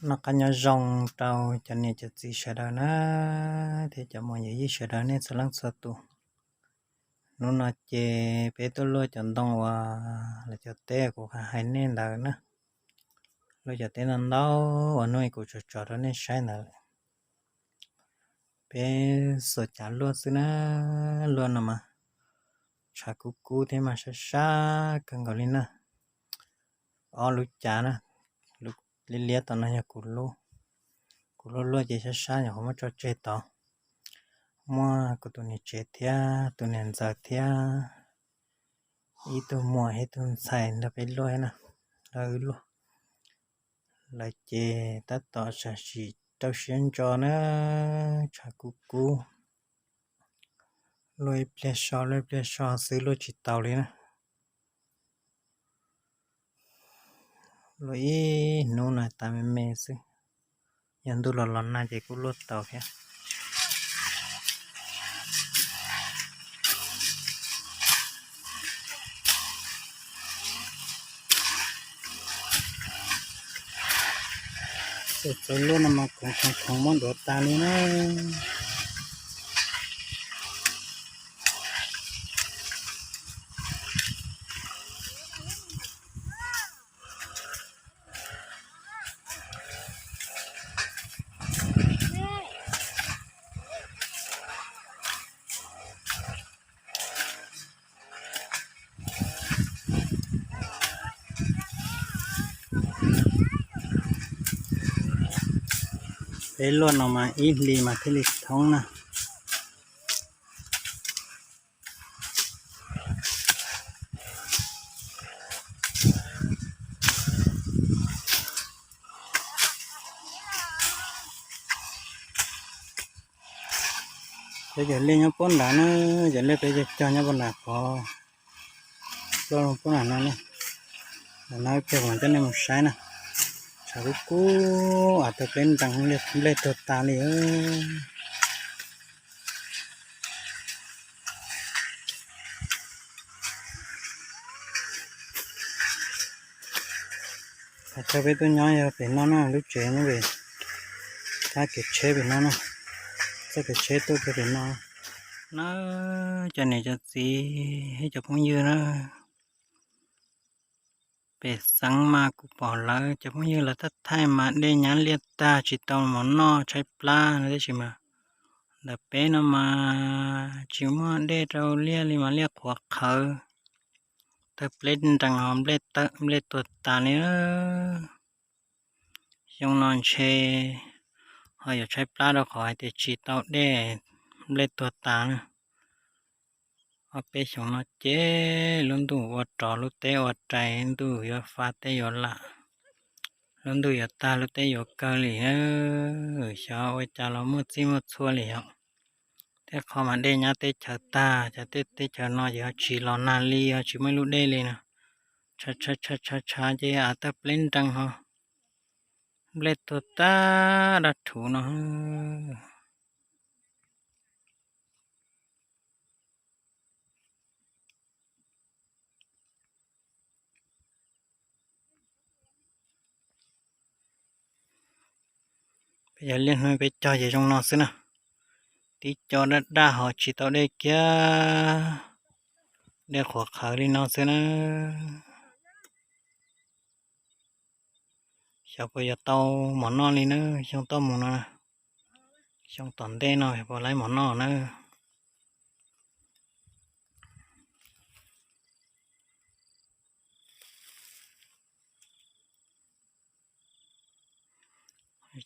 Noj qab nyob zoo rau cov niam cov txiv sawv daws na, thiab cov muam yawm yij sawv daws nej txhua leej txhua tus. Hnub no ces peb tuaj luaj cov ntoo uas lawv cov teb kuv hais nej ntawd na, luaj cov teb ntau ntau uas hnub kuv tso tso rau nej saib ntawd. Peb xuas cav luaj xwb na, luaj no mas tshav kub kub thiab mas sab sab kawg nkaus li na. Ob lub cav na, liab liab tom no yog kuv lub, kuv luaj luaj ces sab sab nyuam qhuav muab tso tseg tod. Muaj kuv tus niam tsev thiab tus niam ntxawm thiab ib tug muam ib tug ntxhais nrog peb luaj na, nrog wb luaj. Lawv ces tab tom sam sim rau siab ntso na, tshav kub kub, luaj ib pliag so luaj ib pliag so xwb luaj tsis tau li na. Luaj ib hnub no tas me me xwb, yog ntuj los los nag ces kuj luaj tau thiab. Txawm txawv luaj no mas khoov khoov muab ntuav tas li na. Peb luaj no mas ib hlis mas thiaj li thoob na. Peb cov liaj nyob puag nrad na, cov liaj peb cog cog nyob puag nrad qhov, puag nram no na. Ntawm no ib pliag kuv mam coj nej mus saib na. Tshav kub kub, av tawg pleb nrees, nplej tuag tas li. Qhov chaw peb tuaj nyob yog pem no na, lub tsev nyob pem thab kev tsheb pem no na, txoj kev tsheb tuaj kiag pem no na. Cov niam cov txiv thiab cov phooj ywg na, pem xeev mas kuv pom lawv cov phooj ywg lawv thaij thaij mas dej nyab liaj tag tsis tau mov noj tshaib plab no tab sis mas ntawm peb no mas tsis muaj dej rau liaj li mas liaj qhuav qhawv, tawg pleb nrees ho nplej tuag tas li. Xyoo no ntshe ho yuav tshaib plab rau qhov hais tias tsis tau dej, nplej tuag tas na. Ob peb xyoos no ces lub ntuj ua rov lub teb ua rais, ntuj yuav fa teb yuav lam, lub ntuj yuav tag lub teb yuav kawg li na. Xyov ua cas los muaj txij muaj txhua li yom. Tej qho mas dej nyab teb chaws tag, cov tej teb chaws no ces ho tsis los nag li, ho tsis muaj ib lub dej li no. Tshav tshav tshav tshav ces av tawg pleb nrees ho nplej tuag tag dab rhuv no. Peb cov liaj hnub peb cog ces zoo no xwb na. Tib co daj daj ho tsis tau dej kiag, dej qhuav qhawv li no xwb na. Xyov puas yuav tau mov noj li na, xyoo tuaj mus no, xyoo tom ntej no puas laib mov noj na.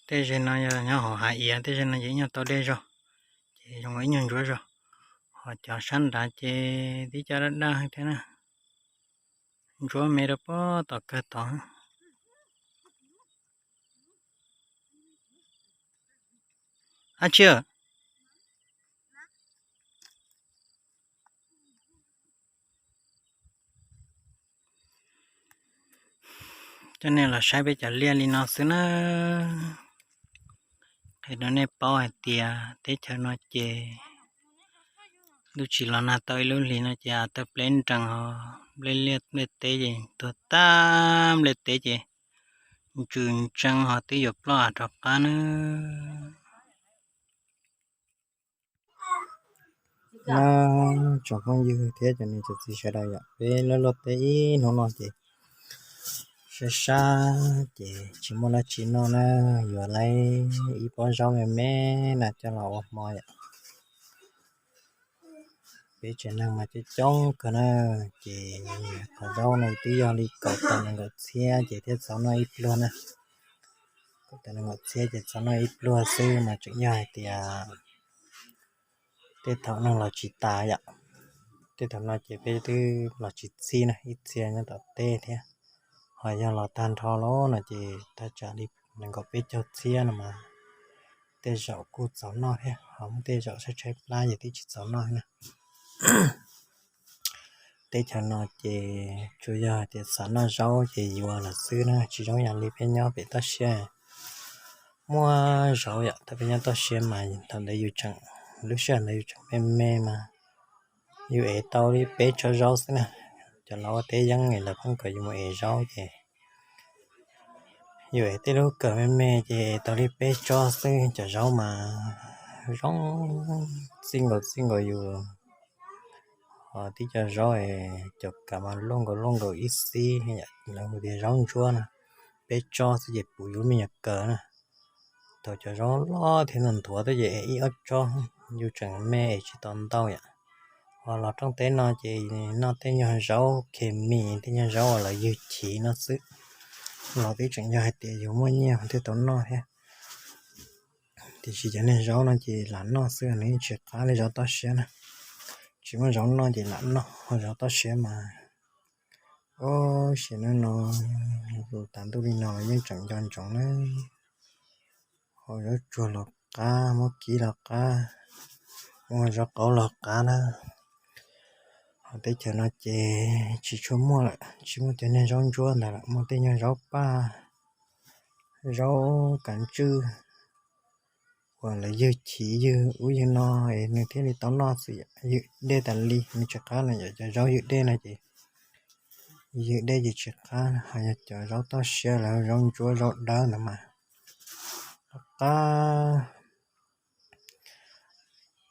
Tej ze no yog nyob hauv hav iav, tej ze no ces ib nyuag tau dej zog, ces zoo ib nyuag ntsuab zog. Ho cov sab nrad ces tib co daj daj thiab na, ntsuab me rau puag tom kawg tod. Ab tsi, coj nej los saib peb cov liaj li no xwb na. Qhia rau nej paub hais tias teb chaws no ces ntuj tsis los nag tau ib lub hlis no ces av tawg pleb nrees ho nplej liaj nplej teb ces tuag tag, nplej teb ces ntsws ntsees ho twb yuav ploj rov qab nawb. Nyob zoo tsoom phooj ywg thiab cov niam txiv sawv daws yom, peb lub luaj teb ib hnub no ces sab sab ces tsis muaj dab tsi noj na, yuav lawv ib pob zaub me me na coj los ua hmo yom. Peb tsev neeg mas coob coob kawg na, ces qhov zaub no twb yog li kaum tawm nees nkaum txhiab ces thiaj txaus noj ib pluag na. Kaum tawm nees nkaum txhiab ces txaus noj ib pluag xwb mas tseem yog hais tias tej thaum neeg los tsis tas yom. Tej thaum no ces peb twb los tsis txhib na, ib txhia nyob tom teb thiab, ho yog los tag nrho lawm no ces thaj tsam li nees nkaum peb caug txhiab no mas tej zaum kuj txaus noj thiab, ho muaj tej zaum tshaib tshaib plab ces twb tsis txaus noj na. Teb chaws no ces tsuas yog tias xav noj zaub ces yuav lawm xwb na, tsis zoo yam li peb nyob pem toj siab. Muaj zaub yom, thaum peb nyob toj siab mas thaum ntawd yus tseem, lub sij hawm ntawd yus tseem me me mas yus ev tau li peb tsob zaub xwb na. Cov laus ua teb yeeb es lawv pheej kom yus mus ev zaub ces yus ev tej lub kawm me me ces ev tau li peb tsob xwb, cov zaub mas zoo txij nkaus txij nkaus yus. Ho tib co zaub es cov kav mas luaj nkaus luaj nkaus ib xib, lawv hu tias zaub ntsuab na, peb tsob xwb ces puv yus me nyuam kaws na. Thaum cov zaub loj thiab nthuav nthuav thiab ces ev ib ob tsob, yus tseem me es tsis tau ntau yom. Ho los rooj teb no ces noj tej nyuag zaub khes mis, tej nyuag zaub uas lawv ywg chiv no xwb. Los twb tseem yog hais tias yus muaj nyiaj thiaj tau noj thiab. Tiam sis cov niag zaub no ces lam noj xwb, nws yeej tsis qab li zaub toj siab na. Tsis muaj zaub noj ces lam noj, ho zaub toj siab mas, o, sim neej no tus tas ntuj li no los yeej tseem nco ntsoov na. Ho zaub tsuag los qab, muab kib los qab, muab zaub qaub los qab na. Ho teb chaws no ces tsis tshua muaj lawm, tsis muaj cov niag zaub ntsuab ntawd lawm, muaj tej nyuag zaub paj, zaub kav ntswj uas lawv ywg chiv ywg ub ywg no es nws thiaj li tau noj xwb. Ywg dej tas li nws tsis qab na yom, cov zaub ywg dej no ces, ywg dej ces tsis qab, ho yog cov zaub toj siab lawv zaub ntsuab zaub dawb ntawd mas qab.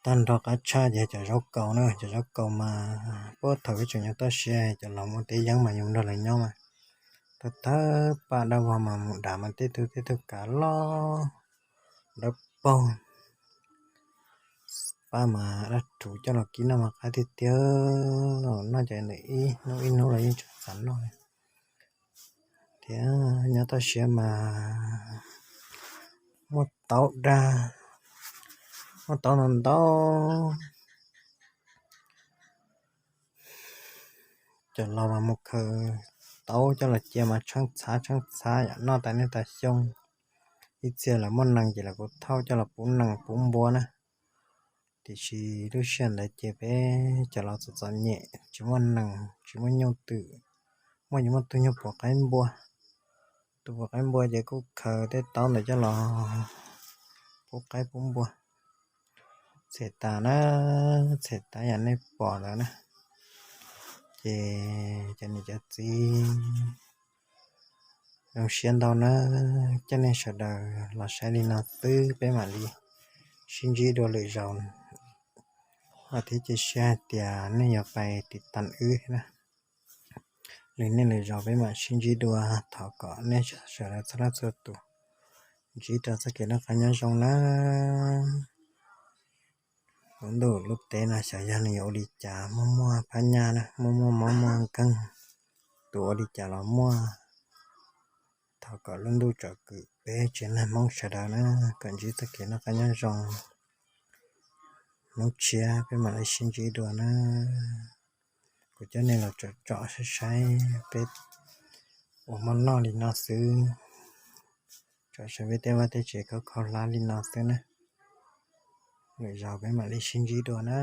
Tag nrho qab tshaj ces cov zaub kaus na, cov zaub kaus mas puag thaum peb tseem nyob toj siab cov laus muaj teb yeeb mas yus nrog lawv nyob mas, tawg tawg paj dab vog mas mus dam mas tej tug tej tug kav loj dawb paug, paj mas dab rhuv coj los kib noj mas qab tiag tiag, noj cov ntawd ib hnub ib hnub los yeej tseem xav noj. Thiab nyob toj siab mas muaj taub dag, muaj taub ntau ntau. Cov laus mas mus khaws taub coj los cia mas tsheej txhav tsheej txhav yom, noj tas niaj tas xyoo. Ib txhia lawv muaj nees ces lawv kuj thauj coj los pub nees pub npua na. Tiam sis lub sij hawm ntawd ces peb cov laus txom txom nyem, tsis muaj nees tsis muaj nyuj twm, muaj ces muaj tug nyuag puav qaib npua. Tus puav qaib npua ces kuj khaws tej taub ntawd coj los pub qaib pub npua. Txhem tas na, txhem tas yam nej pom ntawd na. Ces cov niam cov txiv, zoo siab ntau na, coj nej sawv daws los saib li no xwb peb mam li sib ntsib dua lwm zaus. Thiab cia siab hais tias nej yuav pais tiv tas wb thiab na. Lwm niaj lwm zaus peb mam sib ntsib dua, thov kom nej sawv daws txhua leej txhua tus ntsib rau txoj kev noj qab nyob zoo na. Lub ntuj lub teb no xyov yog nws yuav ua li cas, muaj muaj phab nyaj na, muaj muaj mob muaj nkeeg, tus ua li cas los muaj. Thov kom lub ntuj tsom kwm peb tsev neeg Hmoob sawv daws na, kom ntsib txoj kev noj qab nyob zoo, hnub tshiab peb mam li sib ntsib dua na. Kuv coj nej los tsom tsom saib saib peb ua hmo noj li no xwb. Tsom saib peb tej vaj tej tsev khaub khaub hlab li no xwb na. Lwm zaus peb mam li sib ntsib dua na.